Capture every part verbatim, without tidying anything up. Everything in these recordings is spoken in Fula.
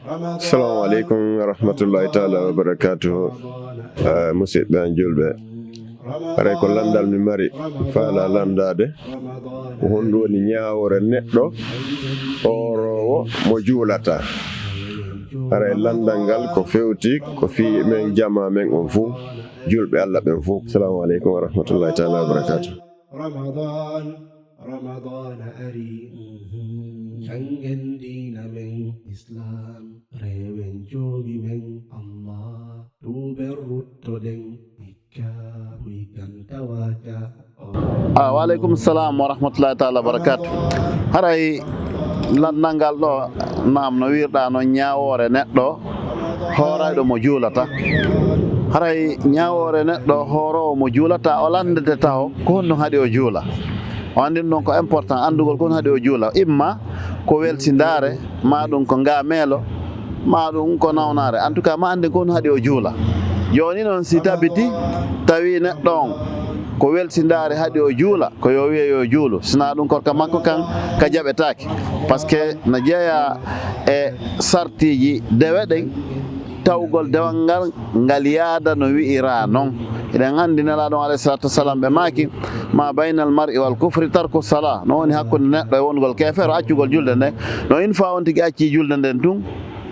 Assalamu aleykum wa rahmatullahi taala wa barakatuhu. Eh, musidɓe an julɓe, haray ko landal mi mari, faala landaade. Ko honɗum woni ñaawoore neɗɗo hooroowo mo juulata? Haray landal ngal ko fewti ko fii men, jamaa men on fuu, julɓe Allah ɓen fuu. Assalamu aleykum wa rahmatullahi taala wa barakatuhu. Ramadan, Ramadan ari. Janngen diina men Islam, rewen joomi men Allah, tuuben ruttoɗen, hikka buy kan tawaaka. Ah, wa aleykum salam wa rahmatullahi taala wa barakatuh. Haray landal ngal ɗo, naam, no wiirɗaa noon, ñaawoore neɗɗo hoorayɗo mo juulata. Haray ñaawoore neɗɗo hooroowo mo juulata, o landete taho ko honno haɗi o juula. O anndin ɗum ko important, anndugol ko honno haɗi o juula. Imma ko welsindaare, maa ɗum ko ngaameelo, maa ɗum ko nawnaare. En tout cas, ma annden ko honno haɗi o juula. Jooni noon, si tabiti tawi neɗɗo on ko welsindaare haɗi o juula, ko yo wiye yo juulu. Sinaa ɗum, korka makko kan ka jaɓetaake. Parce que no jeyaa e sartiiji dewe ɗen, tawgol dewal ngal, ngal yaada no wi'iraa non. Eɗen anndi Nelaaɗo on, alayhi salatu wassalam, ɓe maaki, "Ma baynal mar'i wal kufri tarku salah." No woni hakkunde neɗɗo e wongol keefeero, accugol julde nden. No, une fois on tigi acci julde nden tun,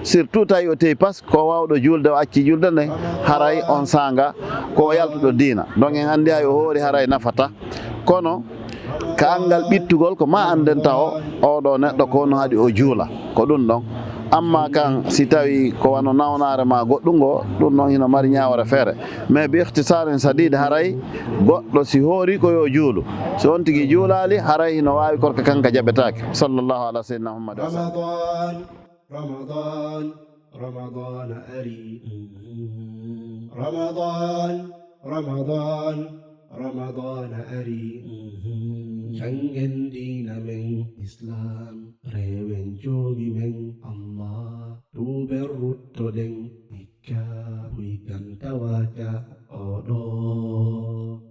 surtout tawi o tewi pas, ko waawɗo julde, o acci julde nden, haray on saanga ko o yaltuɗo diina. Donc en anndi hay o hoori haray nafata. Kono ka anngal ɓittugol, ko ma annden taho oɗo neɗɗo ko honno haɗi o juula, ko ɗum ɗon. Amma kan si tawi ko wano nawnaare ma goɗɗum ngo, ɗum ɗon hino mari ñaawoore feere. Mais bi ikhtisarin sadid, haray goɗɗo si hoori ko yo juulu, si on tigi juulaali, haray hino waawi korka kan ka jaɓetaake. Sallallahu ala sayyidina Muhammad wa sallam. Ramadan, Ramadan, Ramadan ari. Ramadan, Ramadan, Ramadan ari. Janngen diina men Islam, rewen joomi men Allah, tuuben ruttoɗen, hikka buy kan tawaaka oɗo.